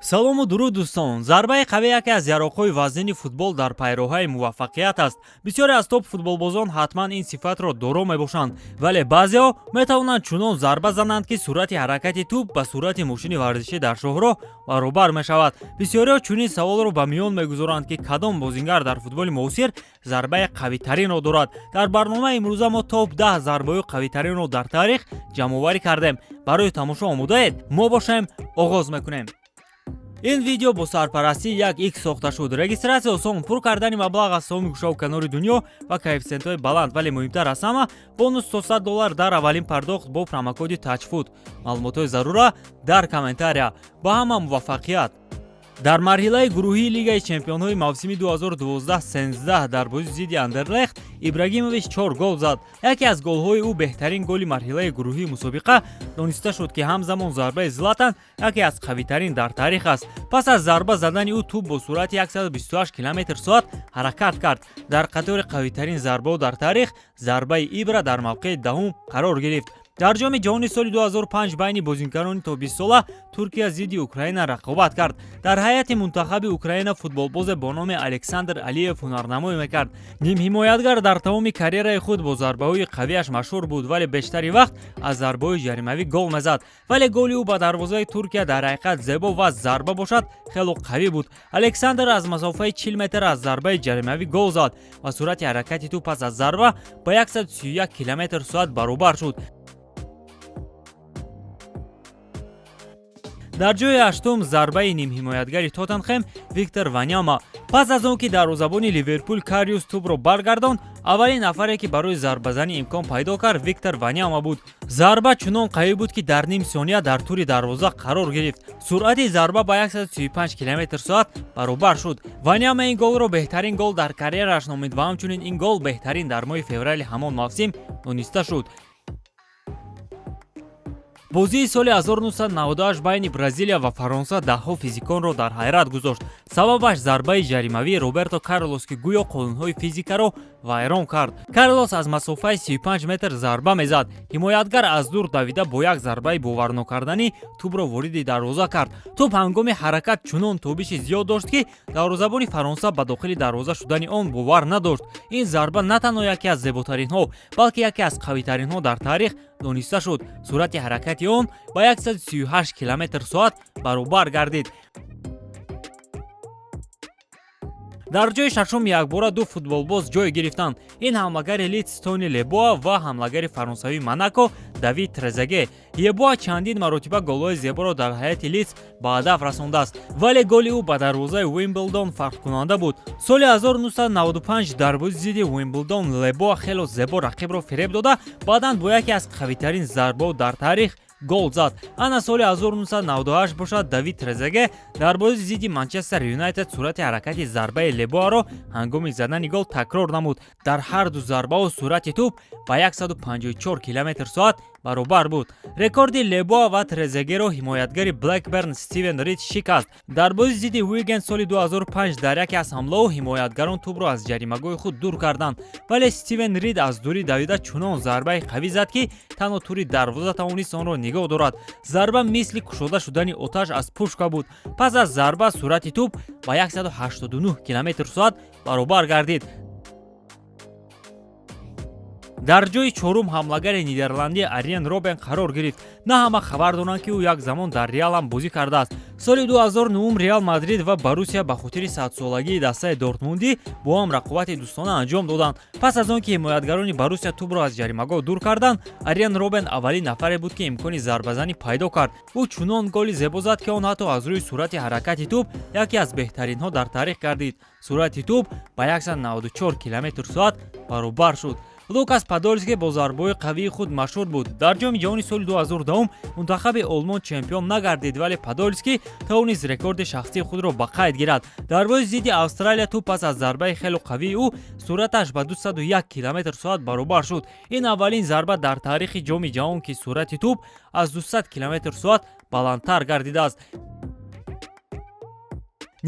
Салому дуруд, дӯстон! Зарбаи қавӣ яке аз яроқҳои вазнини футбол дар пайроҳаи муваффақият аст. Бисёре аз топ футболбозон ҳатман ин сифатро доро мебошанд, вале баъзеҳо метавонанд чунон зарба зананд, ки суръати ҳаракати тӯб ба суръати мошини варзишӣ дар шоҳроҳ баробар мешавад. Бисёриҳо чунин саволро ба миён мегузоранд, ки кадом бозингар дар футболи муосир зарбаи қавитаринро дорад. Дар барномаи имрӯза мо топ 10 зарбаҳои қавитаринро дар таърих ҷамъоварӣ кардем. Барои тамошо омодаед? Мо бошем, оғоз мекунем. Ин видео бо сарпарастии як икс сохта шуд. Регистрация осон, пур кардани маблағ аз тамоми гӯшаву канори дунё ва коэффисиентҳои баланд, вале муҳимтар аз ҳама, бонус то 100 доллар дар аввалин пардохт бо промокоди Тачфуд. Маълумотҳои зарура дар комментария. Ба ҳама муваффақият! Дар марҳилаи гурӯҳии Лигаи чемпионҳои мавсими 2012-13 дар бозии зидди Андерлехт Ибрагимович чор гол зад. Яке аз голҳои ӯ беҳтарин голи марҳилаи гурӯҳии мусобиқа дониста шуд, ки ҳамзамон зарбаи Златан яке аз қавитарин дар таърих аст. Пас аз зарба задани ӯ тӯб бо суръати 128 километр соат ҳаракат кард. Дар қатори қавитарин зарбаҳо дар таърих зарбаи Ибра дар мавқеи даҳум қарор гирифт. Дар Ҷоми ҷаҳони соли 2005 байни бозингарони то 20 сола Туркия зидди Украина рақобат кард. Дар ҳайати мунтахаби Украина футболбозе бо номи Александр Алиев ҳунарнамоӣ мекард. Нимҳимоятгар дар тамоми карьераи худ бо зарбаҳои қавиаш машҳур буд, вале бештари вақт аз зарбаҳои ҷаримавӣ гол мезад. Вале голи ӯ ба дарвозаи Туркия дар ҳақиқат зебо ва зарба бошад, хело қавӣ буд. Александр аз масофаи 40 метр аз зарбаи ҷаримавӣ гол зад ва суръати ҳаракати тӯб пас аз зарба ба 131 километр соат баробар шуд. Дар ҷои ҳаштум зарбаи нимҳимоятгари Тоттенхем Виктор Ваняма. Пас аз он ки дарвозабони Ливерпул Кариус тӯбро баргардонд, аввалин нафаре, ки барои зарбазанӣ имкон пайдо кард, Виктор Ваняма буд. Зарба чунон қавӣ буд, ки дар ним сония дар тури дарвоза қарор гирифт. Суръати зарба ба 135 километр соат баробар шуд. Ваняма ин голро беҳтарин гол дар карьераш номид ва ҳамчунин ин гол беҳтарин дар моҳи феврали ҳамон мавсим дониста шуд. Бозии соли 1998 байни Бразилия ва Фаронса даҳҳо физиконро дар ҳайрат гузошт. Сабабаш зарбаи ҷаримавии Роберто Карлос, ки гӯё қонунҳои физикаро вайрон кард. Карлос аз масофаи 35 метр зарба мезад. Ҳимоятгар аз дур давида, бо як зарбаи боварнокарданӣ тӯбро вориди дарвоза кард. Тӯб ҳангоми ҳаракат чунон тобиши зиёд дошт, ки дарвозабони Фаронса ба дохили дарвоза шудани он бовар надошт. Ин зарба на танҳо яке аз зеботаринҳо, балки яке аз қавитаринҳо дар таърих дониста шуд. Суръати ҳаракати он ба 138 километр соат баробар гардид. Дар ҷои шашум якбора ду футболбоз ҷой гирифтанд. Ин ҳамлагари Лидс Тони Лебоа ва ҳамлагари фаронсавии Монако Давид Трезеге. Ебоа чандин маротиба голҳои зеборо дар ҳайати Лидс ба ҳадаф расондааст, вале голи ӯ ба дарвозаи Уимблдон фарқкунанда буд. Соли 1995 дар бозии зидди Уимблдон Лебоа хело зебо рақибро фиреб дода, баъдан бо яке аз қавитарин зарбаҳо дар таърих гол зад. Ана соли 1998 бошад, Давид Трезеге дар бозии зидди Манчестер Юнайтед суръати ҳаракати зарбаи Лебоаро ҳангоми задани гол такрор намуд. Дар ҳар ду зарбаҳо суръати тӯб ба 154 километр соат баробар буд. Рекорди Лебоа ва Трезегеро ҳимоятгари Блекберн Стивен Рид шикаст. Дар бозии зидди Уиген соли 2005 дар яке аз ҳамлаҳо ҳимоятгарон тӯбро аз ҷаримагоҳи худ дур карданд, вале Стивен Рид аз дурӣ давида чунон зарбаи қавӣ зад, ки танҳо тури дарвоза тавонист онро нигоҳ дорад. Зарба мисли кушода шудани оташ аз пушка буд. Пас аз зарба суръати тӯб ба 189 километр соат баробар гардид. Дар ҷои чорум ҳамлагари нидерландӣ Ариен Робен қарор гирифт. На ҳама хабар доранд, ки ӯ як замон дар Реал ҳам бозӣ кардааст. Соли 2009 Реал Мадрид ва Боруссия ба хотири садсолагии дастаи дортмундӣ бо ҳам рақобати дӯстона анҷом доданд. Пас аз он ки ҳимоятгарони Боруссия тӯбро аз ҷаримагоҳ дур карданд, Ариен Робен аввалин нафаре буд, ки имкони зарбазанӣ пайдо кард. Ӯ чунон голи зебо зад, ки он ҳатто аз рӯи суръати ҳаракати тӯб яке аз беҳтаринҳо дар таърих гардид. Суръати тӯб ба 194 километр соат баробар шуд. Лукас Падолски бо зарбаҳои қавии худ машҳур буд. Дар Ҷоми ҷаҳони соли 2010 мунтахаби Олмон чемпион нагардид, вале Падолски тавонист рекорди шахсии худро ба қайд гирад. Дар бозии зидди Австралия тӯб пас аз зарбаи хело қавии ӯ суръаташ ба 201 километр соат баробар шуд. Ин аввалин зарба дар таърихи Ҷоми ҷаҳон, ки суръати тӯб аз 200 километр соат баландтар гардидааст.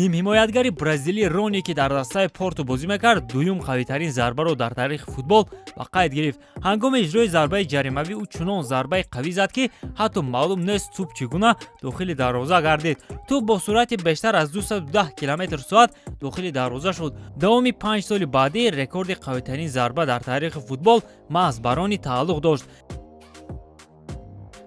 Нимҳимоятгари бразилӣ Рони, ки дар дастаи Порту бозӣ мекард, дуюм қавитарин зарбаро дар таърихи футбол ба қайд гирифт. Ҳангоми иҷрои зарбаи ҷаримавӣ ӯ чунон зарбаи қавӣ зад, ки ҳатто маълум нест, тӯб чӣ гуна дохили дарвоза гардид. Тӯб бо суръати бештар аз 210 километр соат дохили дарвоза шуд. Давоми 5 соли баъдӣ рекорди қавитарин зарба дар таърихи футбол маҳз ба Рони тааллуқ дошт.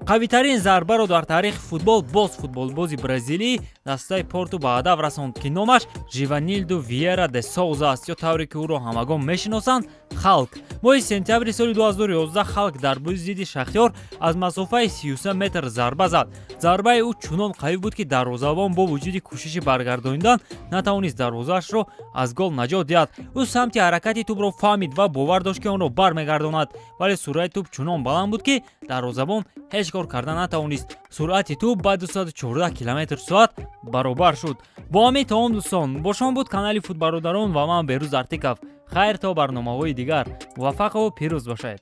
Қавитарин зарбаро дар таърихи футбол боз футболбози бразилии дастаи Порту ба ҳадаф расонд, ки номаш Живанилду Виера де Соуза аст, ё тавре ки ӯро ҳамагон мешиносанд, Халк. Моҳи сентябри соли 2011 Халк дар бозӣ зидди Шахтёр аз масофаи 33 метр зарба зад. Зарбаи ӯ чунон қавӣ буд, ки дарвозабон бо вуҷуди кӯшиши баргардонидан натавонист дарвозаашро аз гол наҷот диҳад. Ӯ самти ҳаракати тӯбро фаҳмид ва бовар дошт, ки онро бармегардонад, вале суръати тӯб чунон баланд буд, ки дарвозабон ҳеҷ кор карда натавонист. Суръати тӯб ба 214 километр соат баробар шуд. Бо ҳамин тамом, дӯстон. Бо шумо буд канали Футбародарон ва ман, Берӯз Артиков. Хайр, то барномаҳои дигар, муваффақу пирӯз бошед.